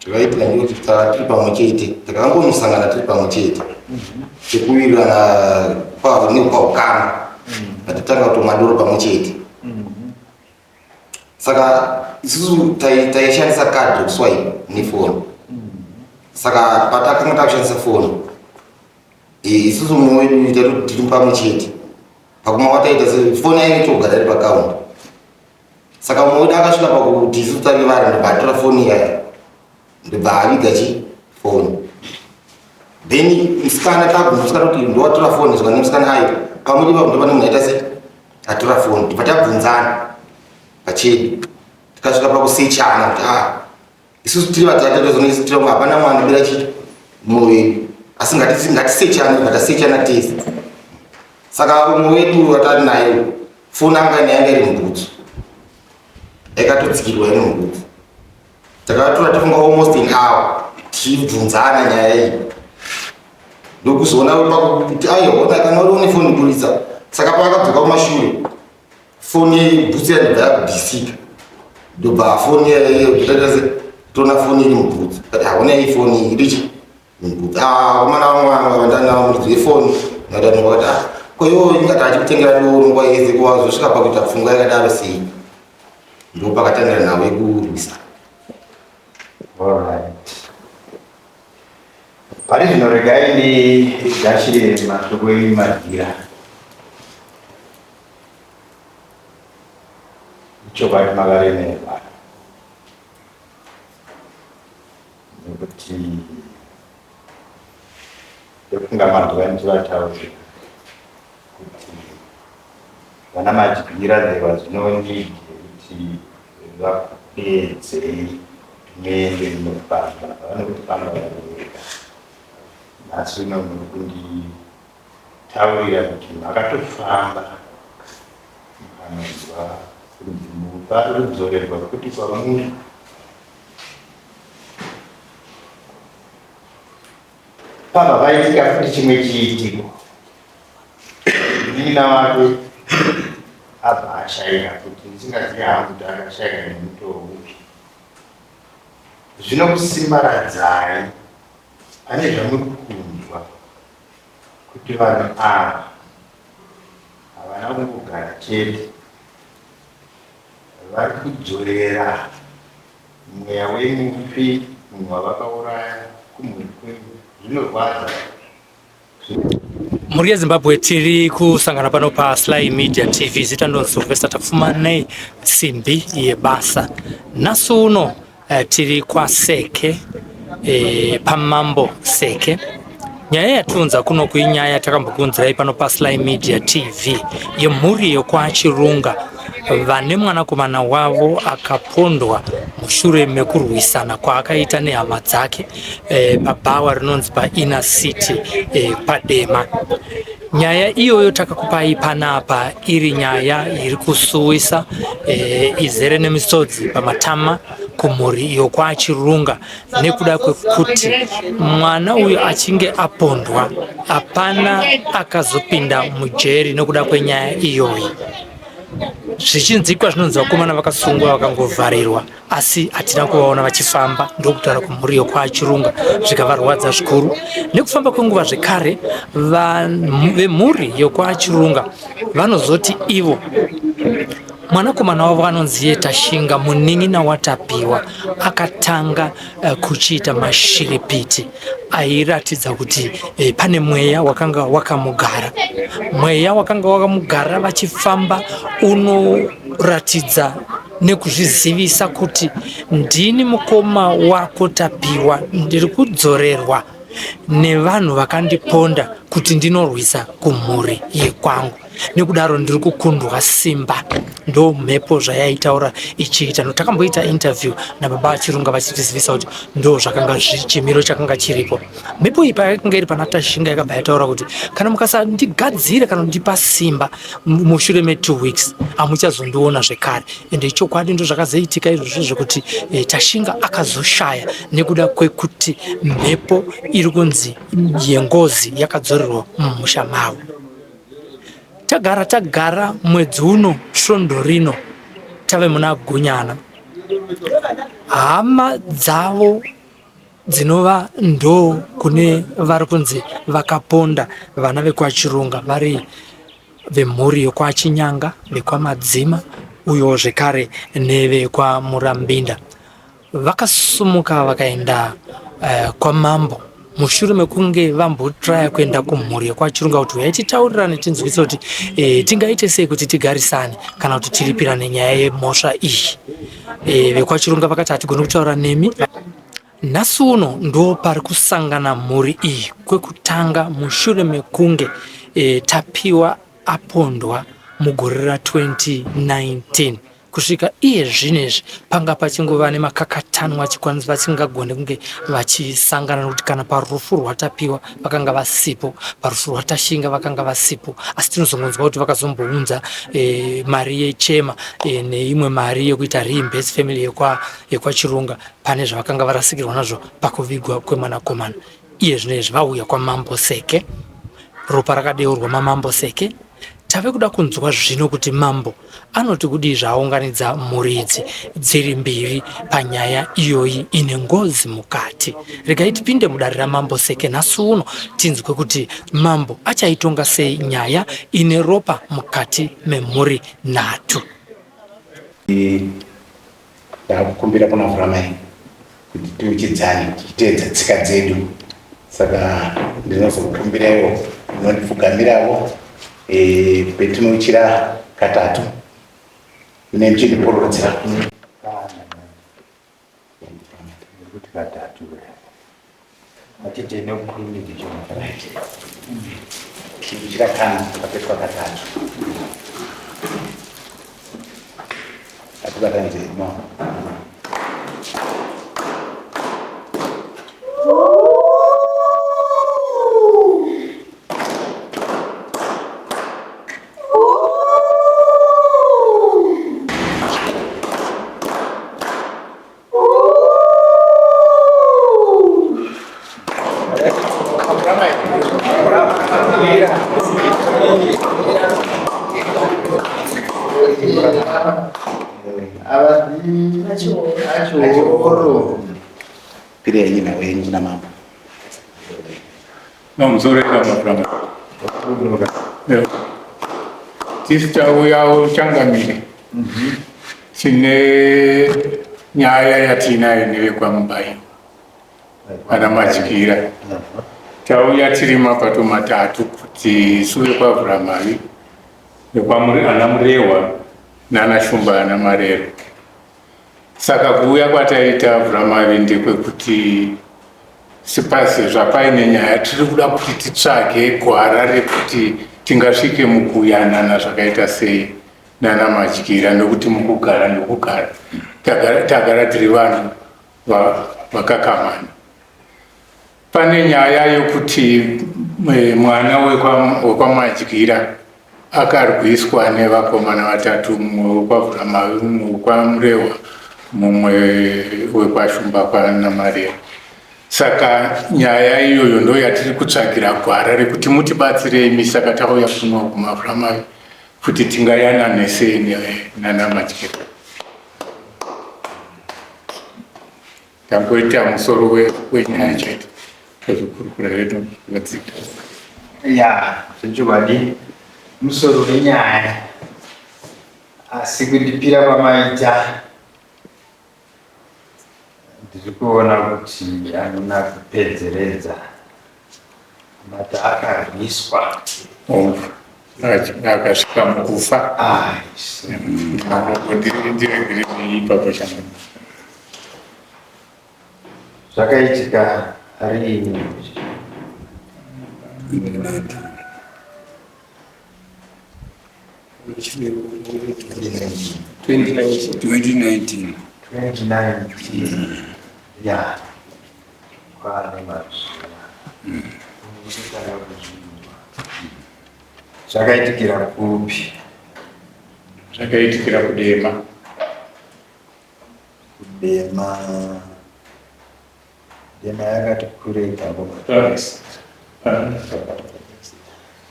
Zvakaitika ndekuti tiri pamwe chete, takangonosangana tiri pamwe chete tekuwirirana nepaukama, patatanga kutomwa doro pamwe chete. Saka isusu taishandisa kadhi rekuswipe nefoni. Saka patakanga takushandisa foni, isusu mumwe wedu tiri pamwe chete, pakumwa kwataita foni yainge togara iri pakaunda. Saka mumwe wedu akasvika pakuti isu tave vari, ndobva atora foni iyaya, ndobva aviga chi foni. Then musikana tabvunza musikana kuti ndowatora foni, zvika nemusikana ayo pamwe ipapo ndopane munhu aita se atora foni. Ndobva tabvunzana pachedu, tikasvika pakusechana kuti ah, isusu tiri vatatu, tozonesitira hapana mwana anobira chi mumwe wedu, asi ngatisechane. Ndobva tasechana tese. Saka umwe wedu watari naye foni anga ine yanga iri mubhutsu, yakatotsikirwa iri mubhutsu. Takatora tifunga almost an hour tichibvunzana nyaya iyi, ndokuzoona pakuti aiona kana uri une foni buritsa. Saka paakadzoka kumashure, foni bhutsu yandobva yabvisika, ndobva foni tona foni iri mubhutsu. Kati haona iyi foni irichi mubhutsu. Vakomana vamwe vandana muridzi wefoni nadani vakati, ah, ko iwo ingati achikutengera doro nguva yese, ko wazosvika pakuita pfungwa yakadaro sei? Ndo pakatangira nhau yekurwisa. Alright. Pari zvino regai ndigashire mashoko enyu Madyira. Ichokwadi makaremerwa nekuti ndofunga manzwa ndichivataurira kuti vana Madyira there was no need yekuti vakupedzei muende munofamba, vanokufamba vari vega. Nhasi uno muri kunditaurira kuti makatofamba mukanonzwa kunzi pari kudzorerwa futi kwamuri. Pabva paitika futi chimwe chiitiko, munin'ina wake abva ashaika futi, ndisingazivi hangu kuti akashaika nemutoo upi. Zvinokusimbaradzai pane zvamuri kunzwa kuti vanhu ava havana kungogara chete, vari kudzorera mweya wemufi, munhu wavakauraya, kumhuri kwenyu. Zvinorwadza. Mhuri yeZimbabwe, tiri kusangana pano paSly Media TV. Zita ndonzi Sylvester Tapfumanei, simbi yebasa. Nhasi uno tiri kwaSeke, paMambo Seke. Nyaya yatiunza kuno kuinyaya yatakambokuunzirai pano paSly Media TV yemhuri yekwaChirunga vane mwanakomana wavo akapondwa mushure mekurwisana kwaakaita nehama dzake pabhawa rinonzi paInner City paDema. Nyaya iyoyo takakupai panapa iri nyaya iri kusuwisa, izere nemisodzi pamatama kumhuri yokwaChirunga nekuda kwekuti mwana uyu achinge apondwa hapana akazopinda mujeri nekuda kwenyaya iyoyi. Zvichinzikwa zvinonzi vakomana vakasungwa vakangovharirwa, asi hatina kuvaona vachifamba, ndokutaura kumhuri yokwaChirunga zvikavarwadza zvikuru. Nekufamba kwenguva zvekare, vemhuri yokwaChirunga vanozoti ivo mwanakomana wavo anonzi iye Tashinga, munin'ina waTapiwa, akatanga kuchiita mashiripiti airatidza kuti pane mweya wakanga wakamugara. Mweya wakanga wakamugara vachifamba unoratidza nekuzvizivisa kuti ndini mukoma wako Tapiwa, ndiri kudzorerwa nevanhu vakandiponda kuti ndinorwisa kumhuri yekwangu, nekudaro ndiri kukundwa simba. Ndo mhepo zvayaitaura ichiita. No takamboita interview nababa Chirunga vachitizivisa kuti ndo zvakanga chimiro chakanga chiripo. Mhepo iyi payakanga iri pana Tashinga yakabva yataura kuti kana mukasandigadzira kana kundipa simba mushure me2 weeks hamuchazondiona zvekare. Ende chokwadi ndo zvakazoitika izvozvo zvekuti Tashinga akazoshaya nekuda kwekuti mhepo iri kunzi yengozi yakadzorerwa mumusha mavo. Tagara tagara mwedzi uno, svondo rino tave muna Gunyana, hama dzavo dzinova ndo kune vari kunzi vakaponda vana vekwaChirunga vari vemhuri yekwaChinyanga, vekwaMadzima uyewo zvekare nevekwaMurambinda. Vakasumuka vakaenda uh, kwamambo mushure mekunge vambotraya kuenda kumhuri yekwaChirunga kuti huyai titaurirane tinzwise kuti e, tingaite sei kuti tigarisane kana kuti tiripirane nyaya yemhosva iyi. E, vekwaChirunga vakati hatigoni kutaura nemi. Nhasi uno ndo pari kusangana mhuri iyi kwekutanga mushure mekunge e, Tapiwa apondwa mugore ra 2019. Kusvika iye zvino izvi panga pachingova nemakakatanwa achikwanisa vasingagone kunge vachisangana nokuti kana parufu rwaTapiwa vakanga vasipo, parufu rwaTashinga vakanga vasipo, asi tinozongonzwa kuti vakazombounza e, mari yechema e, neimwe mari yekuita reimburse family yekwaChirunga pane zvavakanga varasikirwa nazvo pakuvigwa kwemwanakomana. Iye zvino izvi vauya kwaMambo Seke, ropa rakadeurwa maMambo Seke. Tave kuda kunzwa zvino kuti mambo anoti kudii zvaaunganidza mhuri idzi dziri mbiri panyaya iyoyi ine ngozi mukati. Regai tipinde mudare raMambo Seke nhasi uno tinzwe kuti mambo achaitonga sei nyaya ine ropa mukati memhuri nhatu. Ndakukumbira kuna Vhuramai kuti tiuchidzane tichiteedza tsika dzedu saka ndinozokukumbiraiwo munondipfugamiravo e, petinouchira katatu mune muchindiporodzera katatu Atite nekukurumidza chomwe. Kuchira kana kapetwa katatu. Atibatanidze maoko. Pire yenyu nhau yenyu kuna mambo. Pamusoro eka mafuranga. Tisu tauyawo changamire. Tine nyaya yatiinayo nevekwaMubayiwa vana Madyira. Tauya tiri mapato matatu kuti isu vekwaVhuramavi, ana Murehwa nana Shumba ana Marero. Saka kuuya kwataita Vhuramavi ndekwekuti sipasi zvapaine nyaya tiri kuda kuti titsvage gwara rekuti tingasvike mukuyanana zvakaita sei nana Madyira nekuti mukugara nekugara tagara tiri vanhu vakakamana. Pane nyaya yokuti eh, mwana wekwaMadyira akarwiswa nevakomana vatatu, mumwe wekwaVhuramavi, mumwe wekwaMurehwa, mumwe wekwaShumba kwaNamarera. Saka nyaya iyoyo ndo yatiri kutsvagira gwara rekuti mutibatsirei imi. Saka tauya kuno kumaVhuramavi kuti tingayanane sei nanaMadyira. Tangoita musoro wenyaya chete tozokurukura hedu vadzika. Ya, zvechokwadi musoro wenyaya, asi kundipira kwamaita ndiri kuona kuti hamuna kupedzeredza mata akarwiswa. Oh, akasvika mukufa. Ah, ndiregere ipapo changa. Zvakaitika riini? 2019. 2019. Ya. Kwane mazuva. Ndikutanga kuzvinzwa. Zvakaitikira kupi? Zvakaitikira kuDema. Kudema. Dema yakati kure ipapo.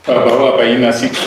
Baba wapa ina six.